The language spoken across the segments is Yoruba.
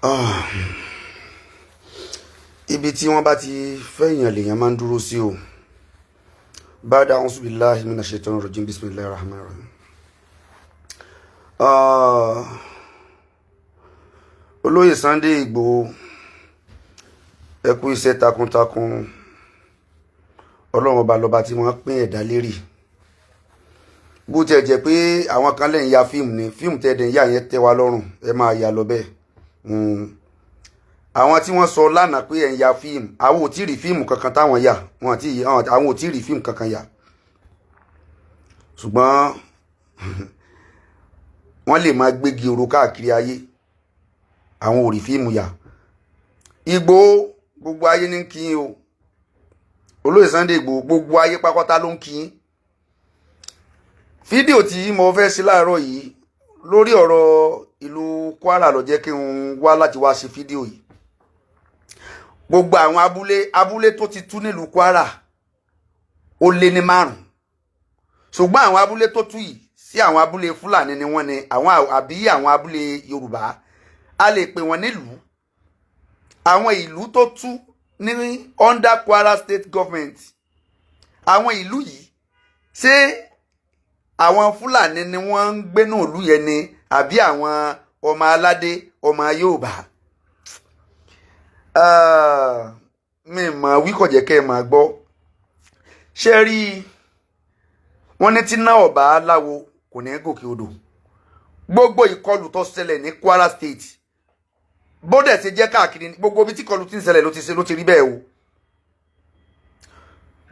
Ah, ibi tí wọ́n bá ti fẹ́ èèyàn lèèyàn máa ń dúró sí o. Ba'da a'udhu billahi minash shaitani rajim, bismillahir rahmanir rahim. Ah, olóyè Sunday Igboho, ẹ kú iṣẹ́ takuntakun. Ọlọ́run ọba lọ́ba tí wọ́n pín ẹ̀dá lérì. Bó tiẹ̀ jẹ́ pé àwọn kan lẹ́yìn ya fíìmù ni, fíìmù tẹ́ ẹ̀ ń yà yẹn tẹ́ wa lọ́rùn, ẹ máa yà lọ bẹ́ẹ̀. Àwọn tí wọ́n sọ lánàá pé ẹ̀ ń ya fíìmù, àwọn ò tí ì rí fíìmù kankan táwọn yà wọn àti àwọn ò tí ì rí fíìmù kankan yà, ṣùgbọ́n wọ́n lè máa gbégi oro káàkiri ayé, àwọn ò rí fíìmù yà. Ìgbòho, gbogbo ayé ní kí yín o. Olóyè Sunday Ìgbòho, gbogbo ayé pápátá ló ń kí yín. Fídíò tí mo fẹ́ ṣe láàárọ̀ yìí lórí ọ̀rọ̀ ìlú Kwara ló jẹ́ kí n wá láti wá ṣe fídíò yìí. Gbogbo àwọn abúlé abúlé tó ti tú nílùú Kwara, ó lé ní 5. Ṣùgbọ́n àwọn abúlé tó tú yìí, sí àwọn abúlé Fúlàní ni wọ́n ní àwọn, àbí àwọn abúlé Yorùbá, a lè pè wọ́n nílùú? Àwọn ìlú tó tú ní under Kwara State Government, àwọn ìlú yìí, ṣé àwọn Fúlàní ni wọ́n ń gbénú ìlú yẹn ni, àbí àwọn ọmọ aládé, ọmọ Yorùbá? Mi mọ̀ wíkọ̀jẹ́ kẹ́ ẹ máa gbọ́. Ṣé rí wọ́n ní tí náà ọba aláwo kò ní gòkè odò. Gbogbo ìkọlù tó ṣẹlẹ̀ ní Kwara State, bó dẹ̀ ṣe jẹ́ káàkiri gbogbo ibi tí ìkọlù ti ń ṣẹlẹ̀, ló ti ṣe ló ti rí bẹ́ẹ̀ o.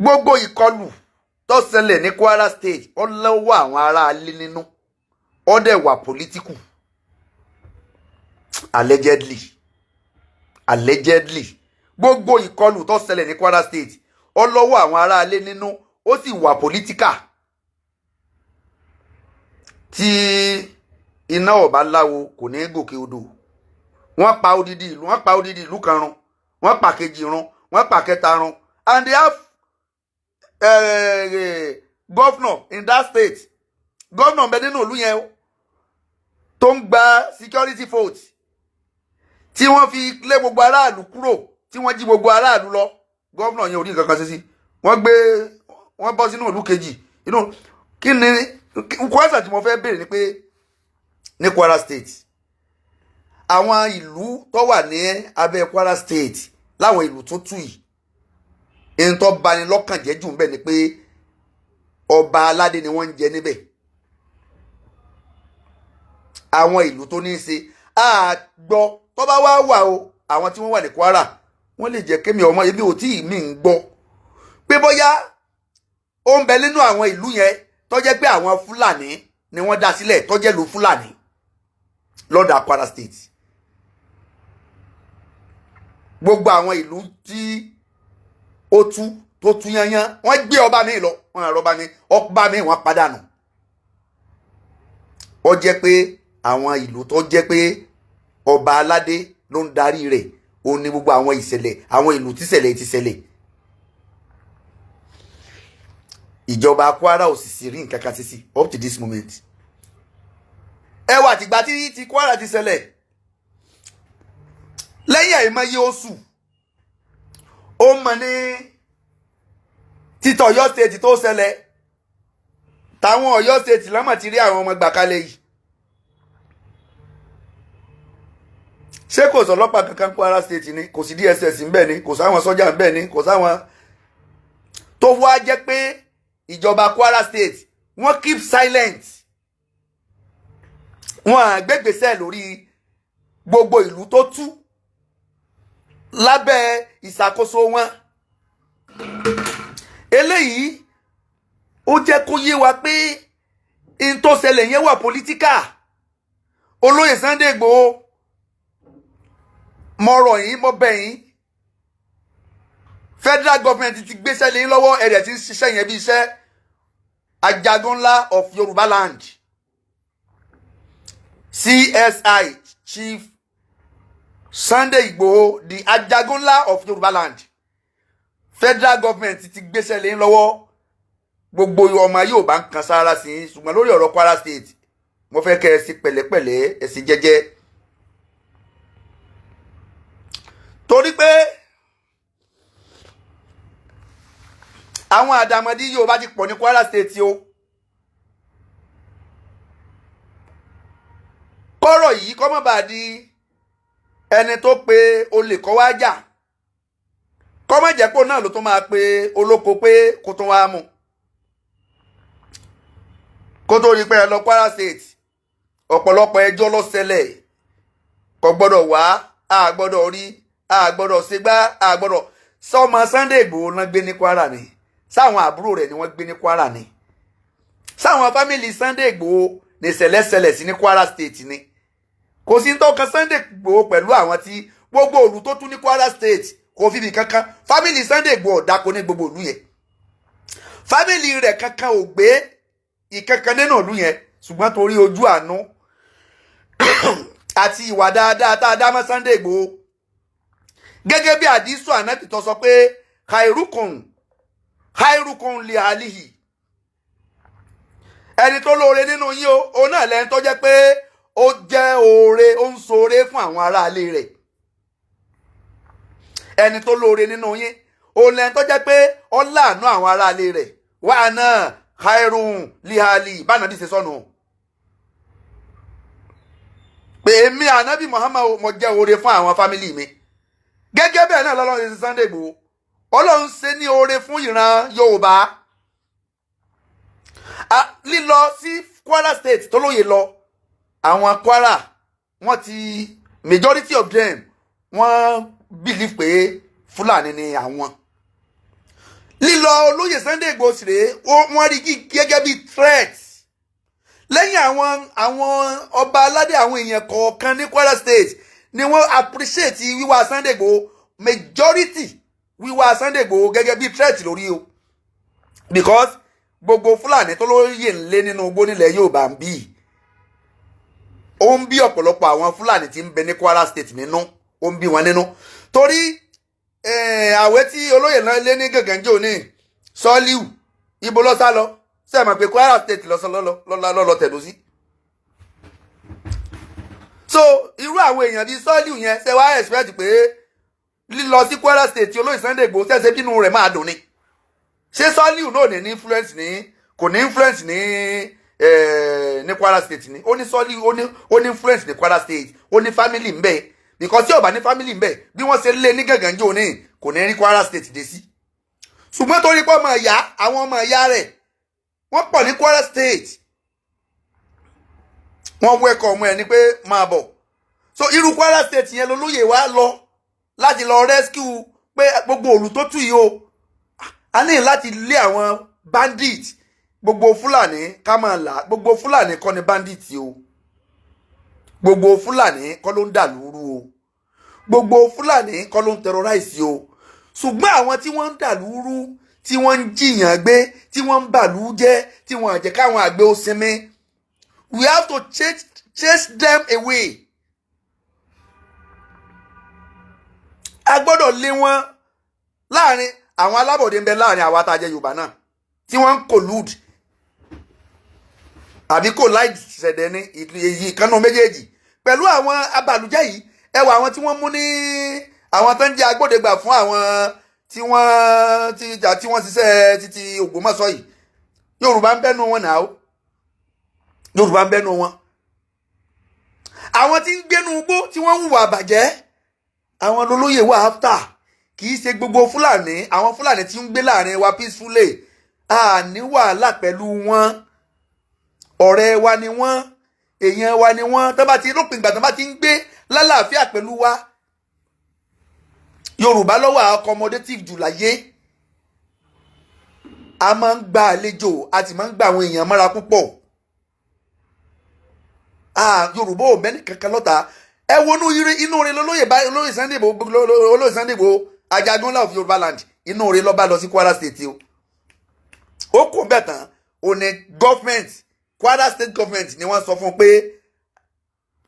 Gbogbo ìkọlù tó ṣẹlẹ̀ ní Kwara State, ó lọ́wọ́ àwọn aráalé nínú, ó dẹ̀ wà political. Allegedly, allegedly, gbogbo ìkọlù tó ṣẹlẹ̀ ní Kwara State, ó lọ́wọ́ àwọn aráalé nínú, ó sì wà political. Tí iná ọba láwo kò ní gòkè odò. Wọ́n pa odidi ìlú, wọ́n pa odidi ìlú kan run, wọ́n pa kejì run, wọ́n pa kẹta run, and they have governor in that state. Governor bẹ nínú ìlú yẹn o, tó ń gba security vote tí wọ́n fi lé gbogbo aráàlú kúrò, tí wọ́n jí gbogbo aráàlú lọ. Governor yẹn ò rí nǹkan kan ṣe sí. Wọ́n gbé wọ́n bọ́ sínú ìlú kejì. Inú kí ni kwasa tí mo fẹ́ béèrè ni pé ní Kwara State, àwọn ìlú tó wà ní abẹ́ Kwara State, láwọn ìlú tó tù yìí, ẹni tó bani lọ́kàn jẹ́ jù ń bẹ̀ ni pé ọba aládé ni wọ́n ń jẹ níbẹ̀. Àwọn ìlú tó ní í ṣe àgbọ̀ tó bá wá wà o, àwọn tí wọ́n wà ní Kwara, wọ́n lè jẹ́ kémi ọmọ ebi ò tí ì mí ń gbọ́ pé bóyá ó ń bẹ nínú àwọn ìlú yẹn tó jẹ́ pé àwọn Fúlàní ni wọ́n dá sílẹ̀, tó jẹ́ ìlú Fúlàní lọ́dà Kwara State. Gbogbo àwọn ìlú tí ó tú, tó tú yányán, wọ́n gbé ọba mi lọ, wọ́n rọ ọba mi, ọba mi wọ́n padànù. Ó jẹ́ pé àwọn ìlú tó jẹ́ pé ọba aládé ló ń darí rẹ̀, ó ní gbogbo àwọn ìṣẹ̀lẹ̀, àwọn ìlú tíṣẹ̀lẹ̀ ti ṣẹlẹ̀. Ìjọba Kwara ò sì sí rí nǹkan kan sí sí up to this moment. Ẹ wà tìgbà tí ti Kwara ti ṣẹlẹ̀, lẹ́yìn àìmọye oṣù, ó mọ ní títọ̀ Ọ̀yọ́ State tó ṣẹlẹ̀. Táwọn Ọ̀yọ́ State lọ́mọ̀ ti rí àwọn ọmọ gbà kalẹ̀ yìí. Ṣé kò sọlọ́pàá kankan Kwara State ni? Kò sí DSS ńbẹ̀ ni? Kò sáwọn sọ́jà ńbẹ̀ ni? Kò sáwọn tó wá jẹ́ pé ìjọba Kwara State, wọ́n keep silent, wọ́n á gbégbèsè lórí gbogbo ìlú tó tú lábẹ́ ìṣàkóso wọn. Eléyìí ó jẹ́ kó yé wa pé n tó ṣẹlẹ̀ yẹn wà political. Olóyè Sunday Igboho, mo rọ̀ yín, mo bẹ̀ yín. Federal government ti gbéṣẹ́ lé yín lọ́wọ́, ẹ̀rẹ̀ ti ń ṣiṣẹ́ yẹn bí iṣẹ́. Ajagun ńlá of Yorùbá land, CSI Chief Sunday Igboho, the ajagun ńlá of Yorùbá land, federal government ti gbéṣẹ́ lé yín lọ́wọ́. Gbogbo ọmọ yóò bá ń kan sára sí i. Ṣùgbọ́n lórí ọ̀rọ̀ Kwara State, mo fẹ́ kẹ́ ẹ sí pẹ̀lẹ́pẹ̀lẹ́, ẹ sí jẹ́jẹ́. Torí pé àwọn àdàmọ̀dì Yorùbá ti pọ̀ ní Kwara State o. Kọ́rọ̀ yìí kọ́ mọ́ bá di ẹni tó pe olè kọ́ wá jà, kọ́ mọ́ jẹ́ pò náà ló tún máa pe olóko pé kó tún wá mú. Kó tó rí pé ẹ lọ Kwara State, ọ̀pọ̀lọpọ̀ ẹjọ́ ló ṣẹlẹ̀. Kò gbọ́dọ̀ wá, a gbọ́dọ̀ rí, a gbọ́dọ̀ ṣègbà, a gbọ́dọ̀ sọmọ Sunday Igboho náà gbé ní Kwara ni, sáwọn àbúrò rẹ̀ ni wọ́n gbé ní Kwara ni, sáwọn fámìlì Sunday Igboho ní ṣẹlẹ̀ṣẹlẹ̀ sí ní Kwara State ni. Kò sí tó kan Sunday Igboho pẹ̀lú àwọn tí gbogbo òlù tó tún ní Kwara State kò fi bì kankan. Fámìlì Sunday Igboho dáko ní gbogbo òlù yẹn, fámìlì rẹ̀ kankan ò gbé ìkankan nínú òlù yẹn, ṣùgbọ́n torí ojú àánú àti ìwà dáadáa tá a dá mọ́ Sunday Igboho, gẹ́gẹ́ bí àdísù ànábì tó sọ pé khairukum khairukum li alihi, ẹni tó lóore nínú yín o, òun náà lẹ́ni tó jẹ́ pé ó jẹ́ oore, ó ń ṣoore fún àwọn aráalé rẹ̀. Ẹni tó lóore nínú yín, òun lẹ́ni tó jẹ́ pé ó láàánú àwọn aráalé rẹ̀. Wa ana khairun li ahli, bánàbí ṣe sọnù pé èmi ànábì Muhammad mo jẹ́ oore fún àwọn fámìlì mi. Gẹ́gẹ́ bẹ́ẹ̀ náà lọ́lọ́run ṣe Sunday Igboho, Ọlọ́run ṣe ní oore fún ìran Yorùbá. Lílọ sí Kwara State tó lóye lọ, àwọn Kwara wọ́n ti majority of them wọ́n believe pé Fúlàní ni àwọn. Lílọ olóyè Sunday Igboho sì rèé, wọ́n rí gẹ́gẹ́ bí threat. Lẹ́yìn àwọn ọba aládé, àwọn èèyàn kọ̀ọ̀kan ní Kwara State ni wọ́n appreciate wíwá Sunday Igboho. Majority wíwá Sunday Igboho gẹ́gẹ́ bí threat lórí o, because gbogbo Fúlàní tó lóye ń lé nínú igbó nílẹ̀ Yorùbá ń bí, ó ń bí ọ̀pọ̀lọpọ̀ àwọn Fúlàní tí ń bẹ ní Kwara State nínú, ó ń bí wọn nínú. Torí àwẹ̀ tí olóyè náà lé ní gàngànjò ní Sọ́líù ibo ló sá lọ, ṣé ẹ mọ̀ pé Kwara State lọ́lọ́ tẹ̀dó sí. So irú àwọn èèyàn bíi Sọ́líù yẹn, ṣe wá expect pé lílọ sí Kwara State tí olóyè Sunday Igboho ṣẹ̀ṣẹ̀ bínú rẹ̀ máa dùn ni? Ṣé Sọ́líù náà ní influence ní, kò ní influence ní Kwara State ni? Ó ní Sọ́líù ó ní influence ní Kwara State, ó ní family ń bẹ. Because tí ó bá ní family ń bẹ, bí wọ́n ṣe lé ní gàngànjò ní kò ní rí Kwara State dé sí. Ṣùgbọ́n torí pé ọmọ ìyá, àwọn ọmọ ìyá rẹ̀ wọ́n pọ̀ ní Kwara State, wọ́n wẹ́kọ̀ ọmọ ẹ̀ ní pé máa bọ̀. So irú Kwara State yẹn lolóyè wa lọ láti lọ rescue pé gbogbo òlù tó tù yìí o, a ní láti lé àwọn bandit, gbogbo Fúlàní ká máa là. Gbogbo Fúlàní kọ́ ni bandit o, gbogbo Fúlàní kọ́ ló ń dà lúrú o, gbogbo Fúlàní kọ́ ló ń terrorize o. Ṣùgbọ́n àwọn tí wọ́n ń dà lúrú, tí wọ́n ń jiyàn gbé, tí wọ́n ń bàlú jẹ́, tí wọ́n jẹ́ káwọn àgbẹ̀ ó sinmi, we have to chase them away. A gbọ́dọ̀ lé wọn láàrin àwọn alábọ̀dé ń bẹ láàrin àwa tá a jẹ́ Yorùbá náà tí wọ́n ń collude àbí kò láì ṣẹ̀dẹ̀ ní èyí ìkànnà méjèèjì pẹ̀lú àwọn abàlújẹ́ yìí. Ẹ wọ àwọn tí wọ́n mú ní àwọn tó ń jẹ́ agbódegbà fún àwọn tí wọ́n ṣiṣẹ́ títí Ògbómọ̀ṣọ́ yìí. Yorùbá ń bẹ́nu wọn náà, Yorùbá ń bẹ́nu wọn. Àwọn tí ń gbénu igbó tí wọ́n ń hùwà àbàjẹ́, àwọn lolóyè wà áfítà. Kì í ṣe gbogbo Fúlàní, àwọn Fúlàní tí ń gbé láàrin wa peacefully, a ní wàhálà pẹ̀lú wọn, ọ̀rẹ́ wa ni wọ́n, èèyàn wa ni wọ́n. Tó bá ti lópin ìgbà tó bá ti ń gbé lálàáfíà pẹ̀lú wa. Yorùbá ló wà accommodative jù láyé. A máa ń gba àlejò, a sì máa ń gba àwọn èèyàn mọ́ra púpọ̀. Yorùbá ò mẹ́ni kankan lọ́ta. Ẹ wọnú inú rẹ lolóyè olóyè Sunday Igboho, Ajagunlá of Yorùbá land, inú rẹ ló bá lọ sí Kwara State o. Ó kò bẹ́ẹ̀ tán, ó ní government, Kwara State government ni wọ́n sọ fún pé,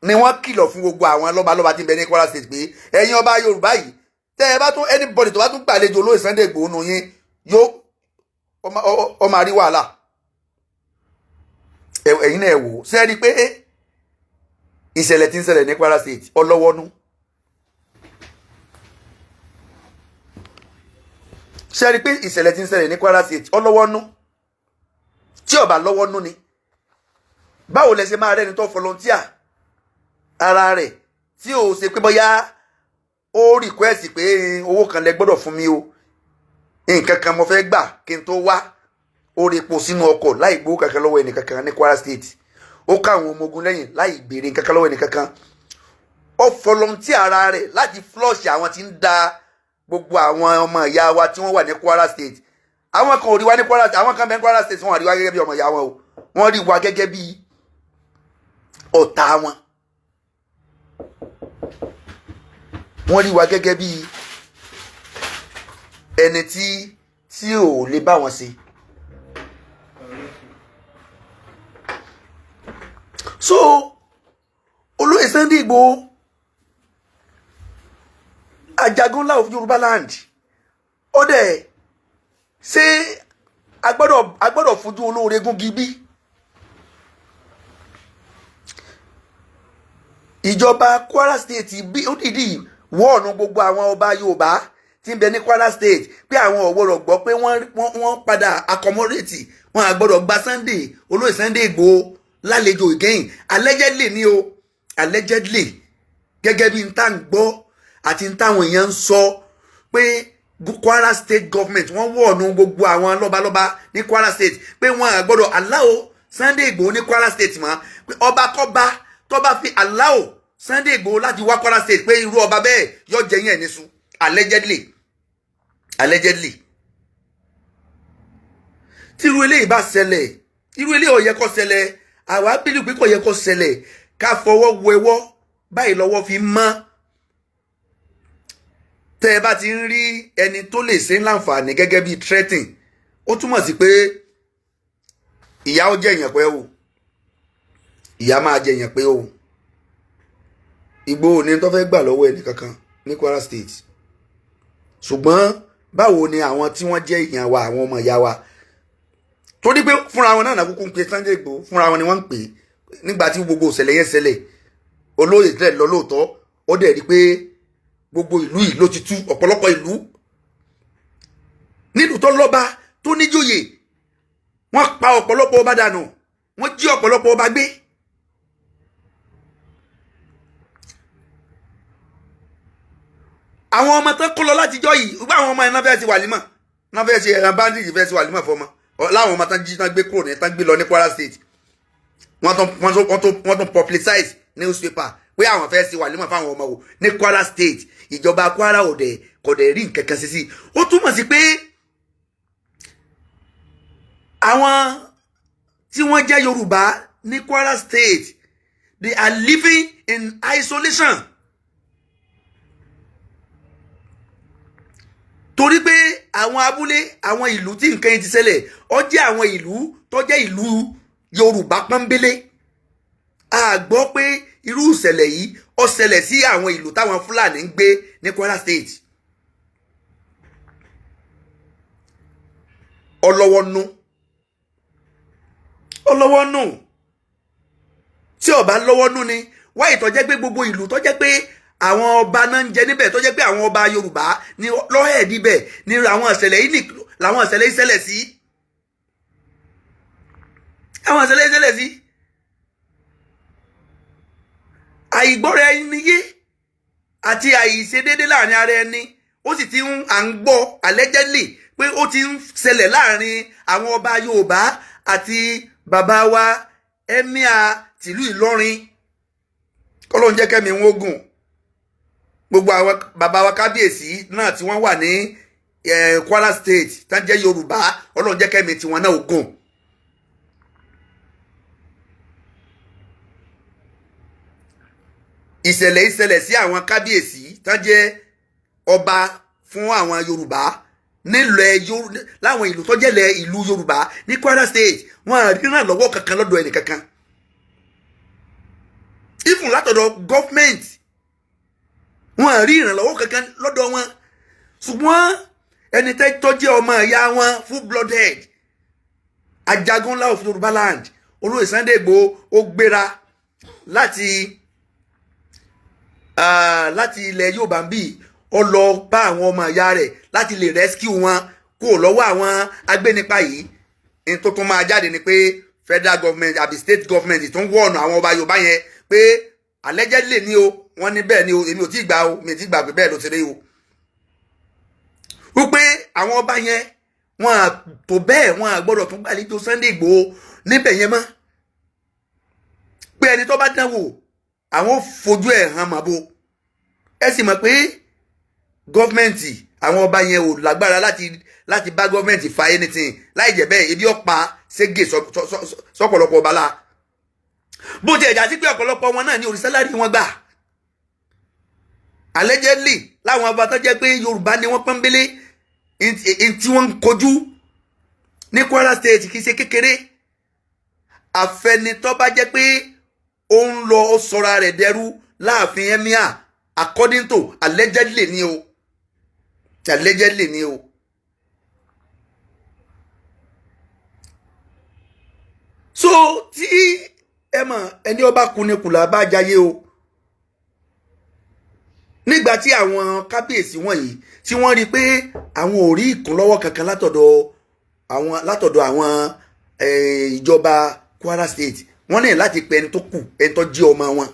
ni wọ́n kìlọ̀ fún gbogbo àwọn lọ́balọ́ba tí ń bẹ ní Kwara State pé ẹ̀yin ọba Yorùbá yìí, tẹ́ ẹ bá tún anybody tó bá tún gbàlejò olóyè Sunday Igboho nù yín, yóò ó máa rí wàhálà. Ẹ̀yin náà ẹ wò ó, ṣé ẹ rí i pé ìṣẹ̀lẹ̀ tí ń ṣẹlẹ̀ ní Kwara State ọlọ́wọ́nú. Ṣe rí i pé ìṣẹ̀lẹ̀ tí ń ṣẹlẹ̀ ní Kwara State ọlọ́wọ́ nú? Tí ó bá lọ́wọ́ nú ni, báwo lẹ ṣe máa rẹ́ni tó volunteer ara rẹ̀, tí ò ṣe pé bóyá ó request pé owó kan lẹ gbọ́dọ̀ fún mi o, nǹkan kan mo fẹ́ gbà kí n tó wá? Ó rí epo sínú ọkọ̀ láì gbowó kankan lọ́wọ́ ẹnì kankan ní Kwara State. Ó ká àwọn ọmọ ogun lẹ́yìn láì béèrè nǹkan kan lọ́wọ́ ẹnì kankan. Ó volunteer ara rẹ̀ láti flush àwọn tí ń da gbogbo àwọn ọmọ ìyá wa tí wọ́n wà ní Kwara State. Àwọn kan ò rí wa ní Kwara State, àwọn kan bẹ ní Kwara State, wọ́n rí wa gẹ́gẹ́ bí ọmọ ìyá wọn o, wọ́n rí wa gẹ́gẹ́ bí ọ̀tá wọn. Wọ́n rí wa gẹ́gẹ́ bí ẹni tí ò lè bá wọn ṣe. So olóyè Sunday Igboho, Ajagunlá of Yorùbá land, ó dẹ̀ ṣé a gbọ́dọ̀ fojú olóore gúngi bí? Ìjọba Kwara State bí ó dìdí wọ́ọ̀nù gbogbo àwọn ọba Yorùbá tí ń bẹ ní Kwara State pé àwọn ò gbọ́dọ̀ gbọ́ pé wọ́n padà accommodate wọn, à gbọ́dọ̀ gba Sunday, olóyè Sunday Igboho lálejò again. Allegedly ni o, allegedly, gẹ́gẹ́ bí n tá ń gbọ́ àti n táwọn èèyàn ń sọ pé Kwara State government, wọ́n wọ̀ọ̀nù gbogbo àwọn lọ́balọ́ba ní Kwara State pé wọ́n à gbọ́dọ̀ allow Sunday Igboho ní Kwara State mọ́, pé ọba kọ́ba tó bá fi allow Sunday Igboho láti wá Kwara State, pé irú ọba bẹ́ẹ̀ yọ jẹ yẹn níṣu. Allegedly, allegedly. Tí irú eléyìí bá ṣẹlẹ̀, irú eléyìí ò yẹ kó ṣẹlẹ̀. Àwa bílù pé kò yẹ kó ṣẹlẹ̀. Ká fọwọ́ wẹwọ́ báyìí lọ́wọ́ fi mọ́. Tẹ́ ẹ bá ti ń rí ẹni tó lè ṣe ń láǹfààní gẹ́gẹ́ bíi threatening, ó túmọ̀ sí pé ìyá ó jẹ èèyàn pé o, ìyá máa jẹ èèyàn pé o. Ìgbòho ní tó fẹ́ gbà lọ́wọ́ ẹnì kankan ní Kwara State, ṣùgbọ́n báwo ni àwọn tí wọ́n jẹ́ èèyàn wa, àwọn ọmọ ìyá wa, torí pé fúnra wọn náà kúkú ń pe Sunday Igboho, fúnra wọn ni wọ́n ń pè é nígbà tí gbogbo ìṣẹ̀lẹ̀ yẹn ṣẹlẹ̀. Olóyè tẹ̀ lọ lóòótọ́, ó dẹ̀ rí pé gbogbo ìlú yìí ló ti tú. Ọ̀pọ̀lọpọ̀ ìlú nílùú tó lọ́ba, tó níjòyè, wọ́n pa ọ̀pọ̀lọpọ̀ ọba dànù, wọ́n jí ọ̀pọ̀lọpọ̀ ọba gbé. Àwọn ọmọ tó kó lọ látijọ́ yìí, gbogbo àwọn ọmọ yẹn náà fẹ́ẹ́ ṣe wàlímọ̀, náà fẹ́ẹ́ ṣe ẹran bandage, fẹ́ẹ́ ṣe wàlímọ̀ fọmọ láwọn ọmọ tán jí tán gbé kúrò ní tán gbé lọ ní Kwara State. Wọ́n tún publicize newspaper pé àwọn fẹ́ẹ́ ṣe wàlímọ̀ fáwọn ọmọ wò ní Kwara State. Ìjọba Kwara ò dẹ̀ kò dẹ̀ rí nǹkan kan ṣe sí. Ó túmọ̀ sí pé àwọn tí wọ́n jẹ́ Yorùbá ní Kwara State, they are living in isolation, torí pé àwọn abúlé, àwọn ìlú tí nǹkan yẹn ti ṣẹlẹ̀, ó jẹ́ àwọn ìlú tó jẹ́ ìlú Yorùbá pọ́nbélé. A gbọ́ pé irú ìṣẹ̀lẹ̀ yìí ó ṣẹlẹ̀ sí àwọn ìlú táwọn Fúlàní ń gbé ní Kwara State. Ọlọ́wọ́ nú, ọlọ́wọ́ nù. Tí ó bá lọ́wọ́ nú ni wáyé tó jẹ́ pé gbogbo ìlú tó jẹ́ pé àwọn ọba náà ń jẹ níbẹ̀, tó jẹ́ pé àwọn ọba Yorùbá ní lọ́hẹ̀ níbẹ̀ ní àwọn ìṣẹ̀lẹ̀ yìí, làwọn ìṣẹ̀lẹ̀ yìí ṣẹlẹ̀ sí, àwọn ìṣẹ̀lẹ̀ yìí ṣẹlẹ̀ sí. Àìgbọ́ra ẹni yé àti àìṣedédé láàrin ara ẹni, ó sì ti ń, à ń gbọ́ allegedly pé ó ti ń ṣẹlẹ̀ láàrin àwọn ọba Yorùbá àti bàbá wa emir tìlú Ìlọrin. Kọ́lọ́n jẹ́ kẹ́mi ń wógùn gbogbo àwọn bàbá wa kábíyèsí náà tí wọ́n wà ní Kwara State tán jẹ́ Yorùbá, Ọlọ́run jẹ́ kẹ́mi tiwọn náà ogun. Ìṣẹ̀lẹ̀ ìṣẹ̀lẹ̀ sí àwọn kábíyèsí tán jẹ́ ọba fún àwọn Yorùbá nílẹ̀, láwọn ìlú tó jẹ́lẹ̀ ìlú Yorùbá ní Kwara State, wọn à rí ìrànlọ́wọ́ kankan lọ́dọ̀ ẹnì kankan, even látọ̀dọ̀ government, wọn à rí ìrànlọ́wọ́ kankan lọ́dọ̀ wọn. Ṣùgbọ́n ẹni tó jẹ́ ọmọ ìyá wọn, full blooded Ajagunlá of Yorùbá land, olóyè Sunday Igboho, ó gbéra láti ilẹ̀ Yorùbá ń bì, ó lọ bá àwọn ọmọ ìyá rẹ̀ láti lè rescue wọn. kúrò lọ́wọ́ àwọn agbénipa yìí, ní tó tún máa jáde ni pé federal government àbí state government tó ń warn àwọn ọba Yorùbá yẹn pé allegedly ní o, wọ́n ní bẹ́ẹ̀ ni o. Èmi ò tí ì gbà o, mi ò tí ì gbà pé bẹ́ẹ̀ ló ti rí o, wípé àwọn ọba yẹn, wọn à tó bẹ́ẹ̀, wọn à gbọ́dọ̀ tún gbàlejò Sunday Igboho níbẹ̀ yẹn mọ́, pé ẹni tó bá dánwò, àwọn ò fojú ẹ̀ hàn màbo. Ẹ sì mọ̀ pé government, àwọn ọba yẹn ò lágbára láti bá government fa anything. Láì jẹ́ bẹ́ẹ̀, ebi ọ̀pá ségè sọ́pọ̀lọpọ̀ ọba la. Bó ti ẹ̀já sí pé ọ̀pọ̀lọpọ̀ wọn náà ní orí salary wọn gbà, allegedly, láwọn ọba tó jẹ́ pé Yorùbá ni wọ́n pọ́nbélé tí wọ́n ń kojú ní Kwara State kì í ṣe kékeré. Àfẹnitọ́ bá jẹ́ pé ó ń lọ, ó sọra rẹ̀ dẹrú láàfin emir, according to allegedly ni o, allegedly ni o. So tí ẹ mọ̀, ẹni ọba kunnikùlà bá jayé o. Nígbà tí àwọn kábíyèsí wọ̀nyí tí wọ́n rí i pé àwọn ò rí ìkúnlọ́wọ́ kankan látọ̀dọ̀ àwọn ìjọba Kwara State, wọ́n ní láti pe ẹni tó kù, ẹni tó jí ọmọ wọn.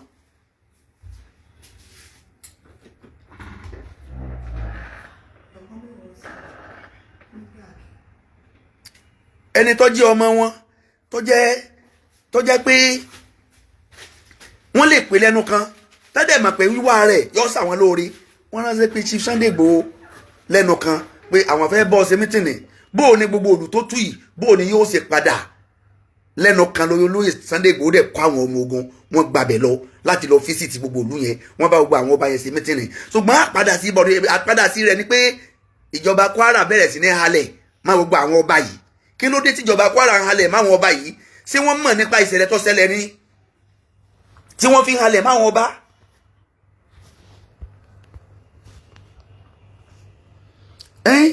Ẹni tó jí ọmọ wọn, tó jẹ́ pé wọ́n lè pè lẹ́nu kan tẹ́lẹ̀ mọ̀ pé wíwá rẹ̀ yọ sàwọn lóore, wọ́n ránṣẹ́ pé Chief Sunday Igboho lẹ́nu kan pé àwọn fẹ́ bọ́ ṣe meeting. Bó o ní gbogbo òlù tó tú yìí, bó o ní yóò ṣe padà lẹ́nu kan lórí olóyè Sunday Igboho dẹ̀ kó àwọn ọmọ ogun wọn gbàbẹ̀ lọ láti lọ visit gbogbo ìlú yẹn. Wọ́n bá gbogbo àwọn ọba yẹn ṣe meeting. Ṣùgbọ́n àpadà sí bọ̀dọ̀, àpadà sí rẹ̀ ni pé ìjọba Kwara bẹ̀rẹ̀ sí ní halẹ̀ má gbogbo àwọn ọba yìí. Kí ló dé tíjọba Kwara ń halẹ̀ máwọn ọba yìí? Ṣé wọ́n mọ̀ nípa ìṣẹ̀lẹ̀ tó ṣẹlẹ̀ ní tí wọ́n fi ń halẹ̀ máwọn ọba? Ẹ́n,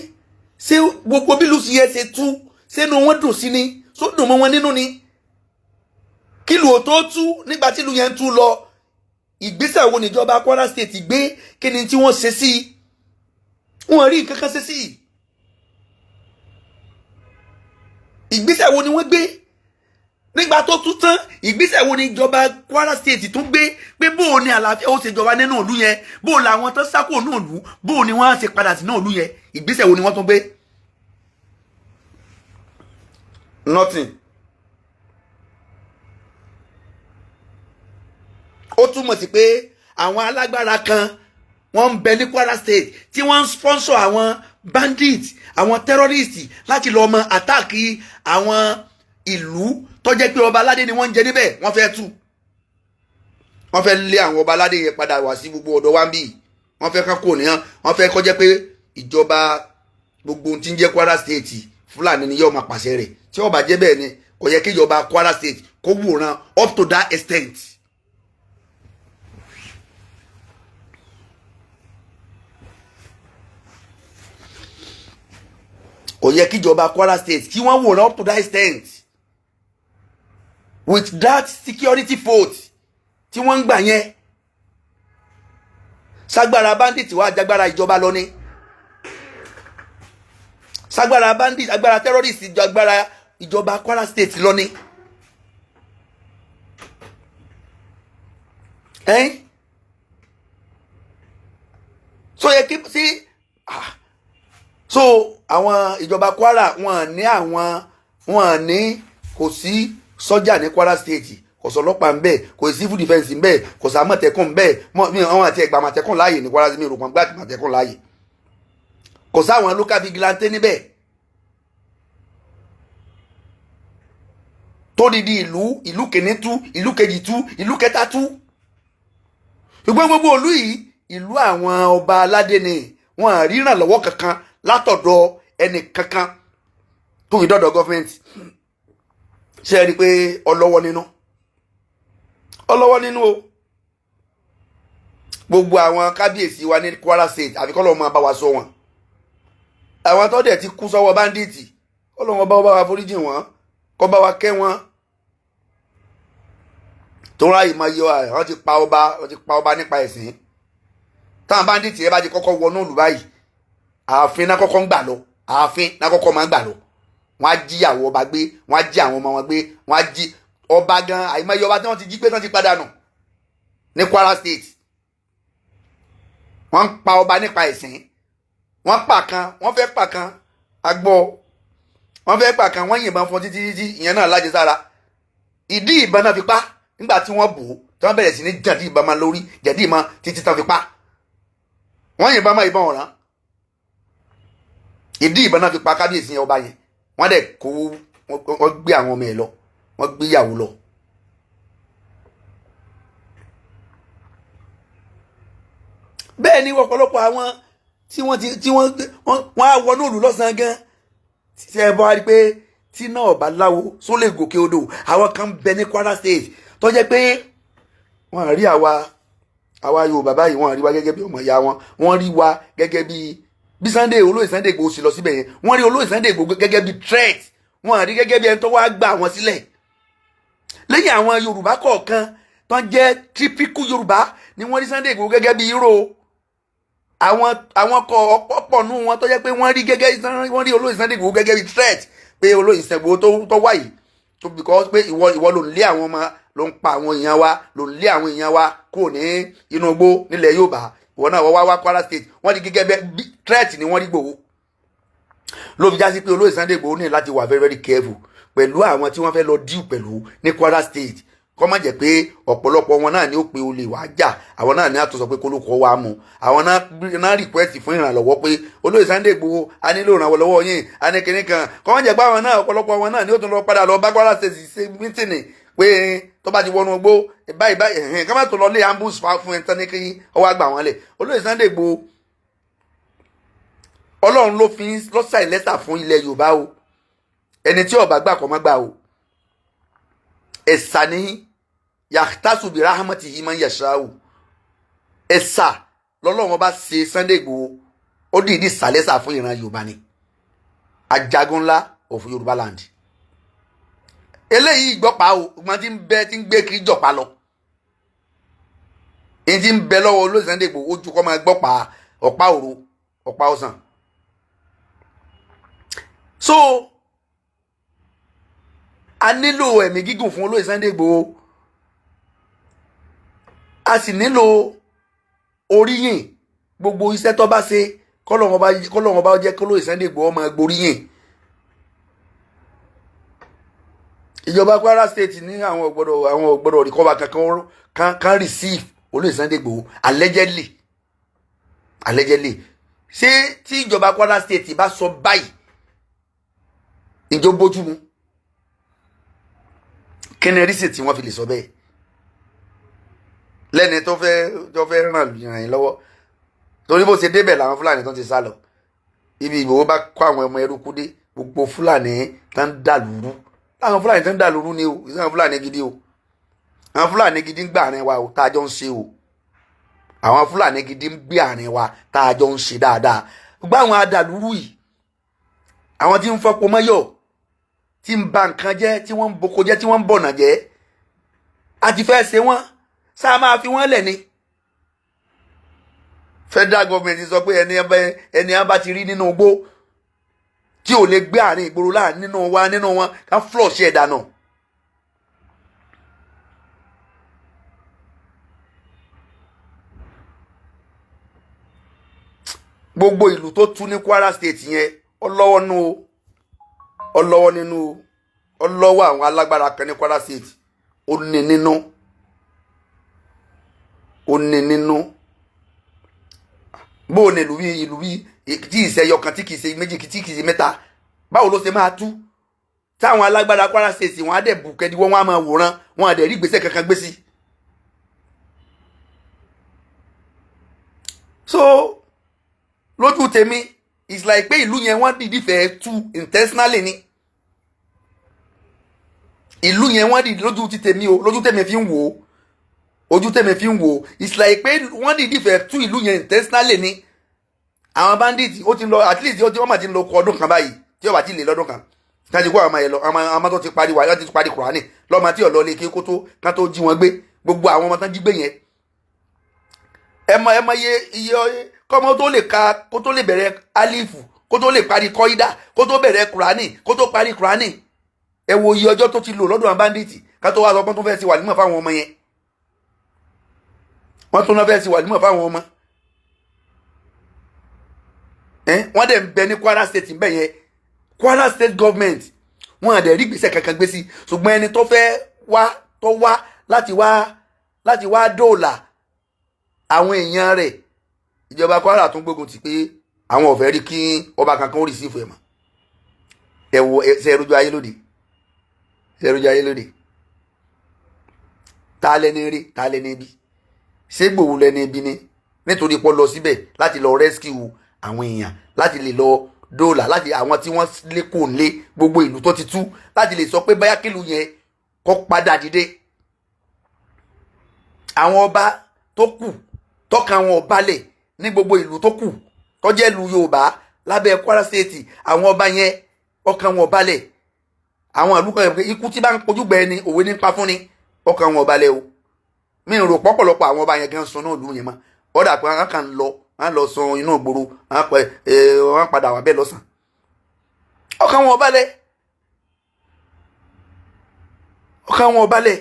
ṣé gbogbo bí lùsì yẹn ṣe tú sínú wọn dùn sí ni? Só dùn mọ́ wọn nínú ni kí lù ó tó tú? Nígbà tí ìlú yẹn ń tú lọ, ìgbésẹ̀ wo níjọba Kwara State gbé? Kí ni tí wọ́n ṣe sí i? Wọ́n rí nǹkan kan ṣe sí i. Ìgbésẹ̀ wo ni wọ́n gbé nígbà tó tú tán? Ìgbésẹ̀ wo ni ìjọba Kwara State tún gbé pé bó o ní àlàáfíà ó ṣe jọba nínú ìlú yẹn, bó o làwọn tó sá kúrò nínú ìlú, bó o ní wọ́n á ṣe padà sínú ìlú yẹn? Ìgbésẹ̀ wo ni wọ́n tún gbé? Nothing. Ó túmọ̀ sí pé àwọn alágbára kan wọ́n ń bẹ ní Kwara State tí wọ́n ń sponsor àwọn bandits, àwọn terrorists, láti lọ́ọ́ mọ attack àwọn ìlú tó jẹ́ pé ọba aládé ni wọ́n ń jẹ níbẹ̀. Wọ́n fẹ́ tú, wọ́n fẹ́ lé àwọn ọba aládé yẹn padà wá sí gbogbo ọ̀dọ̀ wa ń bì. Wọ́n fẹ́ kán kò níyàn, wọ́n fẹ́ kó jẹ́ pé ìjọba gbogbo ohun tí ń jẹ́ Kwara State, Fúlàní ni yóò máa pàṣẹ rẹ̀. Tí ó bá jẹ́ bẹ́ẹ̀ ni, kò yẹ kí ìjọba Kwara State kó wòran up to that extent. Kò yẹ kíjọba Kwara State kí wọ́n wòran up to that extent with that security vote tí wọ́n ń gbà yẹn. Ságbára bandit wá jágbára ìjọba lọ ni? Ságbára bandit, agbára terrorist agbára ìjọba Kwara State lọ ni? Ẹ́n, so yẹ kí sí. Ah, so àwọn ìjọba Kwara, wọn ní àwọn wọn ní kò sí sọ́jà ní Kwara State, kò sọ ọlọ́pàá ńbẹ, kò sí civil defence ńbẹ, kò sí àmọ̀tẹ́kùn ńbẹ. Àwọn àti ẹgbà àmọ̀tẹ́kùn láàyè ní Kwara State, mi rò pọ́n gbà àmọ̀tẹ́kùn láàyè. Kò sáwọn local vigilante níbẹ̀. Tó didi ìlú, ìlú kìíní tú, ìlú kejì tú, ìlú kẹta tú. Ṣùgbọ́n gbogbo ìlú yìí, ìlú àwọn ọba aládé ni. Wọn à rí ìrànlọ́wọ́ kankan látọ̀dọ̀ ẹnì kankan tó fi dọ́dọ̀ government. Ṣe é rí i pé ọlọ́wọ́ nínú, ọlọ́wọ́ nínú o? Gbogbo àwọn kábíyèsí wa ní Kwara State, àfi kọ́ lọ́wọ́ máa bá wa sọ wọn. Àwọn tó dẹ̀ ti kú sọ́wọ́ bandit, kọ́ bá wa foríjì wọn, kọ́ bá wa kẹ́ wọn. Tó ráyè máa yọ, wọ́n ti pa ọba, wọ́n ti pa ọba nípa ẹ̀sìn. Táwọn bandit yẹn bá ti kọ́kọ́ wọnú ìlú báyìí, ààfin náà kọ́kọ́ ń gbà lọ. Ààfin lákọ́kọ́ máa ń gbà lọ. Wọ́n á jí àwọn ọba gbé, wọ́n á jí àwọn ọmọ wọn gbé, wọ́n á jí ọba gan. Àìmọye ọba tí wọ́n ti jí gbé tán ti padà nù ní Kwara State. Wọ́n ń pa ọba nípa ẹ̀sìn. Wọ́n pa kan, wọ́n fẹ́ pa kan, agbọ́ wọ́n fẹ́ pa kan, wọ́n yìnbọn fún títí títí, ìyẹn náà lájẹsára. Ìdí ìbọn náà fi pa. Nígbà tí wọ́n bò ó, tí wọ́n bẹ̀rẹ̀ sí ní jàdí ìbọn máa lórí, jàdí ìbọn títí tán fi pa. Wọ́n yìnbọn máa ìbọn ọ̀ràn, ìdí ìbọn náà fi pa kábíyèsí yẹn, ọba yẹn. Wọ́n dẹ̀ kó, wọ́n gbé àwọn ọmọ ẹ̀ lọ, wọ́n gbé ìyàwó lọ. Bẹ́ẹ̀ ni ọ̀pọ̀lọpọ̀ àwọn tí wọ́n ti tí wọ́n wọ́n á wọnú ìlú lọ́sàn-án gan. Ṣe é bọ́ wá rí pé tí náà ọba láwo só lè gòkè odò? Àwọn kan ń bẹ ní Kwara State tó jẹ́ pé wọ́n rí àwa Yorùbá báyìí, wọ́n rí wa gẹ́gẹ́ bí ọmọ ìyá wọn. Wọ́n rí wa gẹ́gẹ́ bí Sunday, olóyè Sunday Igboho sì lọ síbẹ̀ yẹn, wọ́n rí olóyè Sunday Igboho gẹ́gẹ́ bí threat. Wọ́n rí gẹ́gẹ́ bí ẹni tó wá gbà wọ́n sílẹ̀. Lẹ́yìn àwọn Yorùbá kọ̀ọ̀kan tó ń jẹ́ typical Yorùbá ni wọ́n rí Sunday Igboho gẹ́gẹ́ bí hero. Àwọn kọ ọ̀pọ̀ nù wọn tó jẹ́ pé wọ́n rí gẹ́gẹ́, wọ́n rí olóyè Sunday Igboho gẹ́gẹ́ bí threat, pé olóyè Sunday Igboho tó wà yìí tó, because pé ìwọ ló ń lé àwọn ọmọ, ló ń pa àwọn èèyàn wa, ló ń lé àwọn èèyàn wa kúrò ní inú igbó nílẹ̀ Yorùbá. Ìwọ náà wọ́n wá wá Kwara State. Wọ́n rí gẹ́gẹ́ bí threat ni wọ́n rí Igboho. Ló fi já sí pé olóyè Sunday Igboho ní láti wà very, very careful pẹ̀lú àwọn tí wọ́n fẹ́ lọ deal pẹ̀lú ní Kwara State, kọ́ má jẹ́ pé ọ̀pọ̀lọpọ̀ wọn náà ní ó pe olè wàá jà. Àwọn náà ní àtúnṣe pé kólókó wa mú àwọn náà request fún ìrànlọ́wọ́ pé olóyè Sunday Igboho, a nílò ìrànlọ́wọ́ yín, a ní kinní kan. Kọ́ má jẹ́ pé àwọn náà, ọ̀pọ̀lọpọ̀ wọn náà ní ó tún lọ padà lọ bá Kwara State ṣe meeting pé tó bá ti wọnú igbó báyìí báyìí ẹ̀hìn, ká má tó lọ lé ambush fún ẹ̀ tán ní kí ọwọ́ àgbà wọn lẹ̀. Olóyè Sunday Igboho, Ọlọ́run ló fi lọ́sà ìlẹ́sà fún ilẹ̀ Yorùbá o. Ẹni tí ó bá gbà kọ́ má gbà o. Ẹ̀sà ní yàtàsù bí rahmatihi man yashau. Ẹ̀sà lọ́lọ́run ọba ṣe Sunday Igboho, ó dìídì sàlẹ́sà fún ìran Yorùbá ni, ajagun ńlá of Yorùbá land. Eléyìí ìgbọ́pá o, wọn ti ń bẹ tí ń gbé kiri jọ̀pá lọ. Èyí tí ń bẹ lọ́wọ́ olóyè Sunday Igboho, ojú kọ́ máa gbọ́pá ọ̀pá òru, ọ̀pá ọ̀sán. So a nílò ẹ̀mí gígùn fún olóyè Sunday Igboho, a sì nílò oríyìn. Gbogbo iṣẹ́ tó bá ṣe, kọ́lọ́run bá jẹ́ kólóyè Sunday Igboho máa gboríyìn. Ìjọba Kwara State ní àwọn ò gbọ́dọ̀ recover kankan kan receive olóyè Sunday Igboho, allegedly. Ṣé tí ìjọba Kwara State bá sọ báyìí, ìjọ bójú mu? Kí ni reason tí wọ́n fi lè sọ bẹ́ẹ̀ lẹ́ni tó fẹ́ ràn yín lọ́wọ́? Torí bó ṣe débẹ̀ làwọn Fúlàní tó ti sá lọ. Ibi Ìgbòho bá kó àwọn ọmọ ẹrúkú dé, gbogbo Fúlàní tó ń dà lúrú, láwọn Fúlàní tó ń dà lúrú ni o. Ìsìn Fúlàní gidi o, àwọn Fúlàní gidi ń gbà àárín wa o, tá a jọ ń ṣe o. Àwọn Fúlàní gidi ń gbé àárín wa, tá a jọ ń ṣe dáadáa. Gbogbo àwọn adàlúrú yìí, àwọn tí ń fọpo mọ́yọ̀, tí ń ba nǹkan jẹ́, tí wọ́n ń boko jẹ́, tí wọ́n ń bọ̀nà jẹ́, a ti fẹ́ ṣe wọ́n sáà máa fi wọ́n lẹ̀ ni. Federal government sọ pé ẹni bá ti rí nínú igbó tí ò lè gbé àárín ìgboro láàrin nínú wa, nínú wọn, ká flush ẹ̀ dànù. Gbogbo ìlú tó tú ní Kwara State yẹn, ọlọ́wọ́ nú o, ọlọ́wọ́ nínú o, ọlọ́wọ́ àwọn alágbára kan ní Kwara State. Ó ní nínú, ó ní nínú. Bó o ní ìlú bí tí ìṣe ẹyọ kan, tí kìí ṣe méjì, tí kìí ṣe mẹ́ta, báwo ló ṣe máa tú táwọn alágbára Kwara State wọn á dẹ̀ bù kẹ́ni, wọ́n á máa wòran, wọn á dẹ̀ rí ìgbésẹ̀ kankan gbé sí. So lójú tèmi, it's like pé ìlú yẹn, wọ́n dìídì fẹ́ tú intentionally ni ìlú yẹn. Wọ́n dìídì, lójú ti tèmi o, lójú tèmi fi ń wò ó, ojú tèmi fi ń wò ó, it's like pé wọ́n dìídì fẹ́ tú ìlú yẹn intentionally ni. Àwọn bandits, ó ti lọ at least, ó ti wọ́n mà ti ń lọ kọ ọdún kan báyìí, tí ó bá ti lè lọ́dún kan ká ti kó àwọn ọmọ yẹn lọ. Àwọn ọmọ tó ti parí wà, wọ́n ti parí Kùránì lọ́mọ tí ọ̀lọ́ lè kí kó tó ká tó jí wọn gbé. Gbogbo àwọn ọmọ tán jí gbé yẹn, ẹ mọ iye iye kọ́mọ tó lè ka, kó tó lè bẹ̀rẹ̀ alifu. Kó tó lè parí kọ́ídà, kó tó bẹ̀rẹ̀ Kùránì, kó tó parí Kùránì, ẹ wo iye ọjọ́ tó ti lò lọ́dọ̀ àwọn bandit. Ká tó wá sọ pé tó fẹ́ ṣe wàlímọ̀ fáwọn ọmọ yẹn, wọ́n tún náà fẹ́ ṣe wàlímọ̀ fáwọn ọmọ. Wọ́n dẹ̀ ń bẹ ní Kwara State ń bẹ yẹn. Kwara State government, wọ́n á dẹ̀ rí gbèsè kankan gbé sí. Ṣùgbọ́n ẹni tó fẹ́ wá, tó wá láti wá dóòlà àwọn èèyàn rẹ̀, ìjọba Kwara tún gbógun ti pé àwọn ò fẹ́ rí kí ọba kankan ó receive ẹ̀ mọ́. Ẹ wo ṣe ẹrújú ayé lóde, ṣe ẹrújú ayé lóde. Ta lẹni rí, ta lẹni bí? Ṣé Ìgbòho lẹni bí ni? Nítorí pọ́ lọ síbẹ̀ láti lọ rescue àwọn èèyàn, láti lè lọ dóòlà láti àwọn tí wọ́n lé kò lé gbogbo ìlú tó ti tú, láti lè sọ pé báyà kílù yẹn kó padà dìde. Àwọn ọba tó kù tọ́ka àwọn ọbalẹ̀ ní gbogbo ìlú tó kù tó jẹ́ ìlú Yorùbá lábẹ́ Kwara State, àwọn ọba yẹn, ọkàn wọn balẹ̀. Àwọn ìlú kan yẹn, ikú tí bá ń kojú gbẹ ni òwe nípa fún ni, ọkàn wọn balẹ̀ o. Mi ò rò pọ̀pọ̀lọpọ̀ àwọn ọba yẹn gan sun náà ìlú yẹn mọ́. Ọ̀dà pé wọ́n kàn ń lọ, wọ́n lọ sun inú ìgboro, wọ́n pẹ́ wọ́n padà wà bẹ́ẹ̀ lọ́sàn. Ọkàn wọn balẹ̀, ọkàn wọn balẹ̀.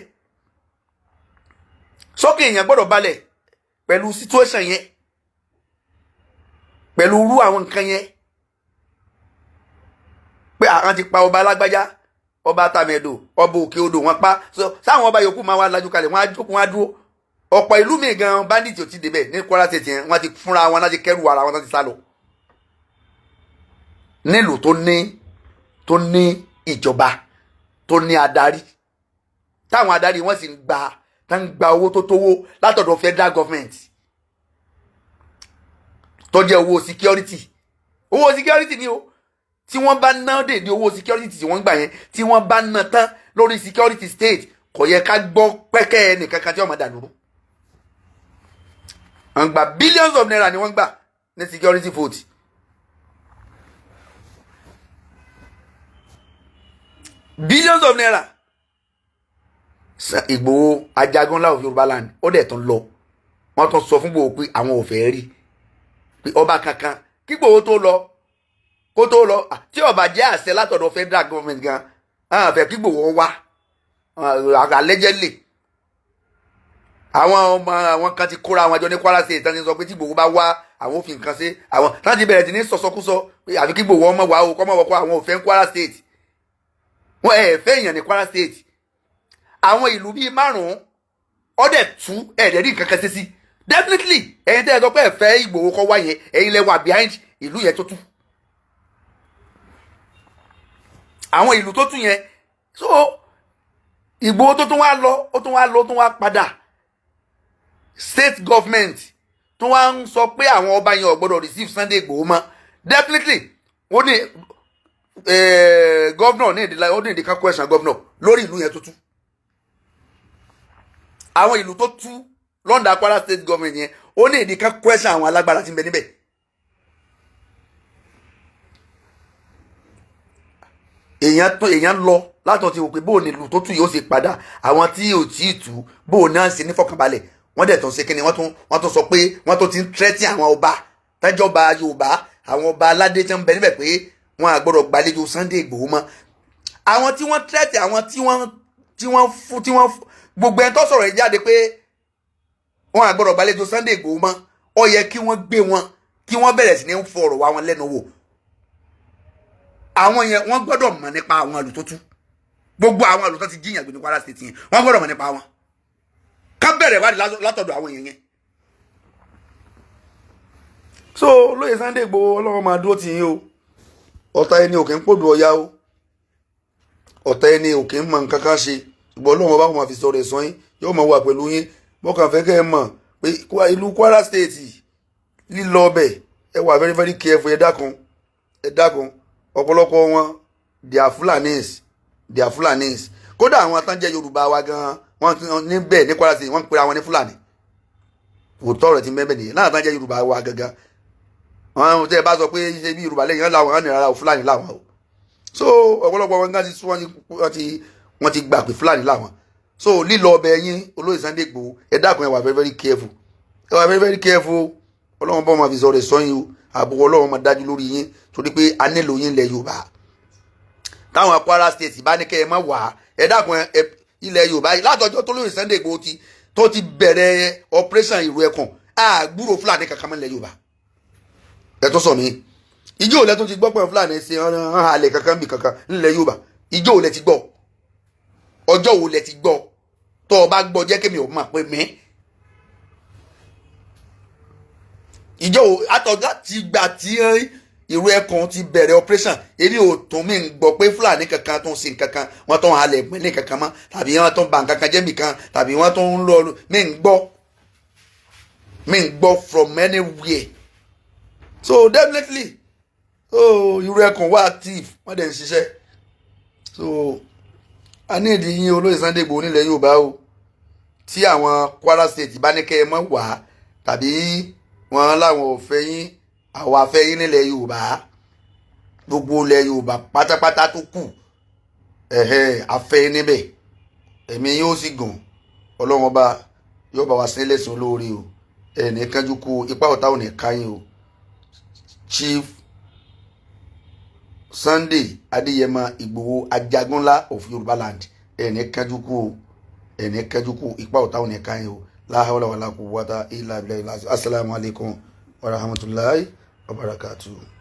Sọ́kè èèyàn gbọ́dọ̀ balẹ̀ pẹ̀lú situation yẹn, pẹ̀lú irú àwọn nǹkan yẹn, pé àwọn ti pa ọba alágbájá, ọba tàmẹ̀dò, ọba òkè odò, wọn pa. Sáwọn ọba yòókù máa wá lajú kalẹ̀, wọn á jókòó, wọn á dúró. Ọ̀pọ̀ ìlú mi gan, bandit ò ti débẹ̀ ní Kwara State yẹn, wọ́n ti fúnra wọn láti kẹ́rù ara wọn láti sá lọ. Nílùú tó ní ìjọba, tó ní adarí, táwọn adarí wọn sì ń gba, tá ń gba owó tó tówó látọ̀dọ̀ federal government, tó jẹ́ owó security. Owó security ni o. Tí wọ́n bá ná dé ní owó security tí wọ́n gbà yẹn, tí wọ́n bá ná tán lórí security state, kò yẹ ká gbọ́ pẹ́kẹ́ ẹnìkankan tí wọ́n máa dà lóru. Wọ́n gba billions of naira ni wọ́n gbà ní security vote. Billions of naira. Ìgbòho, Ajagunlá of Yorùbá land, ó dẹ̀ tún lọ, wọ́n tún sọ fún Ìgbòho pé àwọn ò fẹ́ rí pé ọba kankan kí Ìgbòho tó lọ, kó tó lọ. Tí ó bá jẹ́ àṣẹ látọ̀dọ̀ federal government gan, àwọn fẹ́ kí Ìgbòho wá. Allegedly, àwọn ọmọ àwọn kan ti kóra àwọn àjọ ní Kwara State tán ti sọ pé tí Ìgbòho bá wá, àwọn ò fi nǹkan ṣe àwọn, tán ti bẹ̀rẹ̀ sí ní sọ̀sọ́kúsọ pé àfi kí Ìgbòho ọmọ wà o, kọ́mọ wọ́kọ́. Àwọn ò fẹ́ ní Kwara State. Wọ́n ẹ̀ fẹ́ èèyàn ní Kwara State. Àwọn ìlú bíi márùn-ún ọ̀dẹ̀ tú ẹ̀ẹ́dẹ̀ rí nǹkan kan ṣe sí. Definitely, ẹ̀yin tẹ́ ẹ sọ pé ẹ fẹ́ Ìgbòho kọ́ wá yẹn, ẹ̀yin lẹ wà behind ìlú yẹn tó tú, àwọn ìlú tó tú yẹn. So Ìgbòho tó tún wá lọ, ó tún wá lọ, ó tún wá padà, state government tó wá ń sọ pé àwọn ọba yẹn ò gbọ́dọ̀ receive Sunday Ìgbòho mọ́. Definitely, ó ní governor ní ìdílé, ó ní ìdí kan question governor lórí ìlú yẹn tó tú, àwọn ìlú tó tú London Kwara State government yẹn. Ó ní ìdí kan question àwọn alágbára tí ń bẹ níbẹ̀. Èèyàn tó èèyàn lọ látọ̀ ti wò pé bóun ní ìlú tó tú yóò ṣe padà, àwọn tí ò tí ì tú, bóun náà ṣe nífọ̀kànbalẹ̀. Wọ́n dẹ̀ tún ṣe kíni, wọ́n tún sọ pé wọ́n tún ti ń tẹ́tí àwọn ọba tẹ́jọba Yorùbá, àwọn ọba aládé tí wọ́n ń bẹ níbẹ̀, pé wọ́n á gbọ́dọ̀ gbàlejò Sunday Ìgbòho mọ́. Àwọn tí wọ́n tẹ́tí, àwọn tí wọ́n fún, tí wọ́n gbogbo ẹni tó sọ̀rọ̀ yìí jáde pé wọ́n á gbọ́dọ̀ gbàlejò Sunday Ìgbòho mọ́, ó yẹ kí wọ́n gbé wọn, kí wọ́n bẹ̀rẹ̀ sí ní fọ̀rọ̀ wá wọn lẹ́nu wò. Àwọn yẹn, wọ́n gbọ́dọ̀ mọ̀ nípa àwọn ìlú tó tú, gbogbo àwọn ìlú tó ti jíyàn gbé ní Kwara State yẹn. Wọ́n gbọ́dọ̀ mọ̀ nípa wọn, ká bẹ̀rẹ̀ wádìí látọ̀dọ̀ àwọn èèyàn yẹn. So olóyè Sunday Igboho, Ọlọ́run máa dúró tì yín o. Ọ̀tá ẹni òkè ń pòdù ọ̀yá o, ọ̀tá ẹni òkè ń mọ nǹkan kan ṣe. Ṣùgbọ́n Ọlọ́run ọba kò máa fi sọ̀rọ̀ ẹ̀sán yín, yóò máa wà pẹ̀lú yín. Bọ́kàn fẹ́ kẹ́ ẹ mọ̀ pé ìlú Kwara State, lílọ ọbẹ̀, ẹ wà very very careful. Ẹ dákun, ẹ dákun. Ọ̀pọ̀lọpọ̀ wọn, they are Fulanis, they are Fulanis. Kódà àwọn tán jẹ́ Yorùbá wa gan, wọ́n níbẹ̀ ní Kwara State, wọ́n ń pera wọn ní Fúlàní. Òótọ́ rẹ̀ ti mẹ́bẹ̀ nìyẹn. Láwọn tán jẹ́ Yorùbá wa gangan, wọn tẹ́ ẹ bá sọ pé ṣe bí Yorùbá lẹ́yìn làwọn ní, rárá o, Fúlàní làwọn o. So ọ̀pọ̀lọpọ̀ wọn gan ti wọ́n ti gbà pé Fúlàní làwọn. So lílọ ọbẹ̀ yín, olóyè Sunday Igboho, ẹ dákun, ẹ wà very very careful, ẹ wà very very careful. Ọlọ́run bọ́ máa fi sọ̀rọ̀ sọ́yìn o. Ààbò Ọlọ́run máa dájú lórí yín, torí pé a nílò yín ilẹ̀ Yorùbá. Táwọn Kwara State bá ní kẹ́ ẹ má wà, ẹ dákun, ẹ ilẹ̀ Yorùbá yìí, látọjọ́ tó lóye Sunday Igboho ti tó ti bẹ̀rẹ̀ operation Ìrù Ẹkùn, àgbúrò Fúlàní kankan mọ́ ilẹ̀ Yorùbá. Ẹ tó sọ mí, ìjọ òlẹ̀ tó ti gbọ́ pé Fúlàní ṣe hàn halẹ̀ kankan bì kankan nílẹ̀ Yorùbá? Ìjọ òlẹ̀ ti gbọ́? Ọjọ́ wo lẹ ti gbọ́? Tó o bá gbọ́, jẹ́ kémi ò mọ̀ pé mí ìjọ àtọ̀ láti gbà tí Ìrù Ẹkùn ti bẹ̀rẹ̀ operation, èmi ò tún mí gbọ́ pé Fúlàní kankan tó ń ṣe nǹkankan, wọ́n tó ń halẹ̀ ní kankan mọ́, tàbí wọ́n tó ń ba nǹkankan jẹ́ nìkan, tàbí wọ́n tó ń lọ. Mí ń gbọ́, mí ń gbọ́ from anywhere. So definitely, so Ìrù Ẹkùn wà active, wọ́n dẹ̀ ń ṣiṣẹ́. So a ní ìdí yín, olóyè Sunday Igboho, nílẹ̀ Yorùbá o. Tí àwọn Kwara State bá ní kẹ́ ẹ mọ́ wá, tàbí wọn láwọn ò fẹ́ yín, àwa fẹ́ yín nílẹ̀ Yorùbá. Gbogbo ilẹ̀ Yorùbá pátápátá tó kù, ẹ̀hẹ́, afẹ́ yín níbẹ̀. Ẹ̀mí yóò sì gùn. Ọlọ́run Ọba yóò bá wa sí lẹ́sìn olóore o. Ẹ̀ ní kánjú kú, ipa ọ̀tá ò ní ká yín o. Chief Sunday Adéyẹmọ Ìgbòho, Ajagunlá of Yorùbá land, ẹ̀ ní kánjú kú o, ẹ̀ ní kánjú kú, ipa ọ̀tá ò ní ká yín o. La hawla wala quwwata illa billahi. Assalamu alaikum wa rahmatullahi wa barakatuh.